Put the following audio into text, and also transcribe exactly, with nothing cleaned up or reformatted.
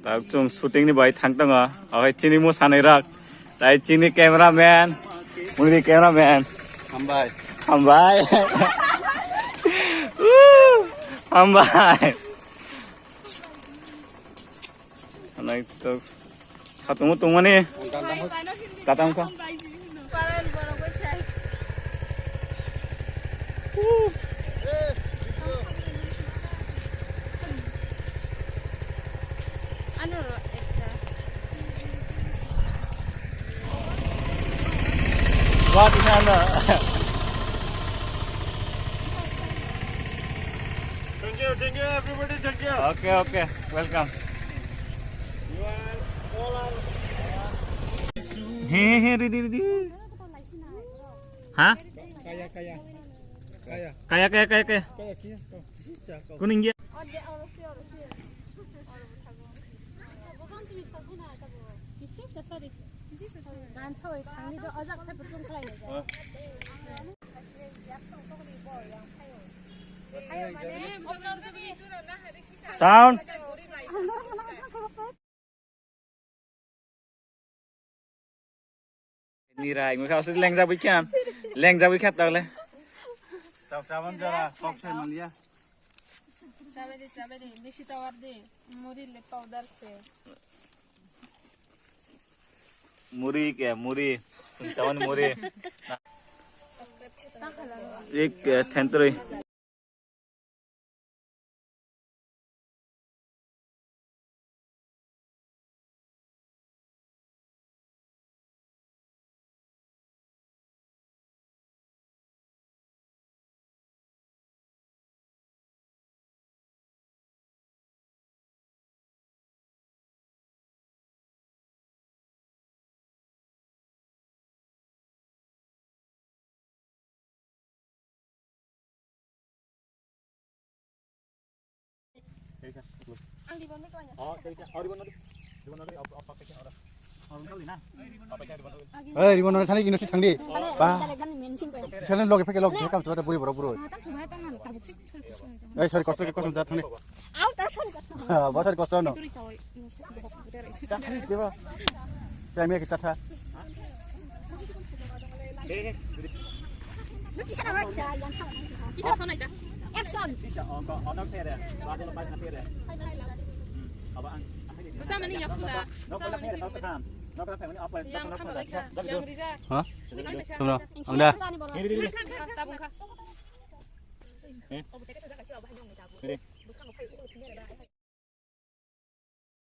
Dak chwng shooting ni bai thang tongo. Oke, chini mwsanai rok. Tai chini cameraman. Muni cameraman. Hambai. Hambai. Woo! Hambai. Anai to satungo tongmani. Tatang kha. Ano ro ekta. What in ano? Thank you, thank you, everybody, thank you. Okay, okay, welcome. You are all are. He, he, ready, ready. Ha? Kaya, kaya. Kaya. Kaya, kaya, kaya, kaya. Kaya, kaya. Kuning dia. Sound. Nirai, mui khao lengjak bui kha. Lengjak bui kha tole. Chao, chao, man jara, kok sai man liya. Chabe de, chabe de, bisi tawar de. Muri le powder se. Muri ke, muri. Chawan muri. Ek, eh, thentroi. Ang ribon ni kanya. Oh, dari siya. Oh, ribon na. Ribon na, oh, oh, pakai siya, ora. Oh, ribon na. Pakai siya, ribon na. Hei, ribon na, thani kino si thangdi. Ba. Salen loge pheke log, kam chota buri boro buro. Ei, sorry, kosto ke kosto jat thangdi. Au, ta sorry, kosto. Ba, sorry, kosto no. Chatha ni keba. Chai me ke chatha. Action. Busa mani yakula. Busa mani yakula. Yang sama lagi. Yang rija. Ha? Tumra. Angda. Tabung kha.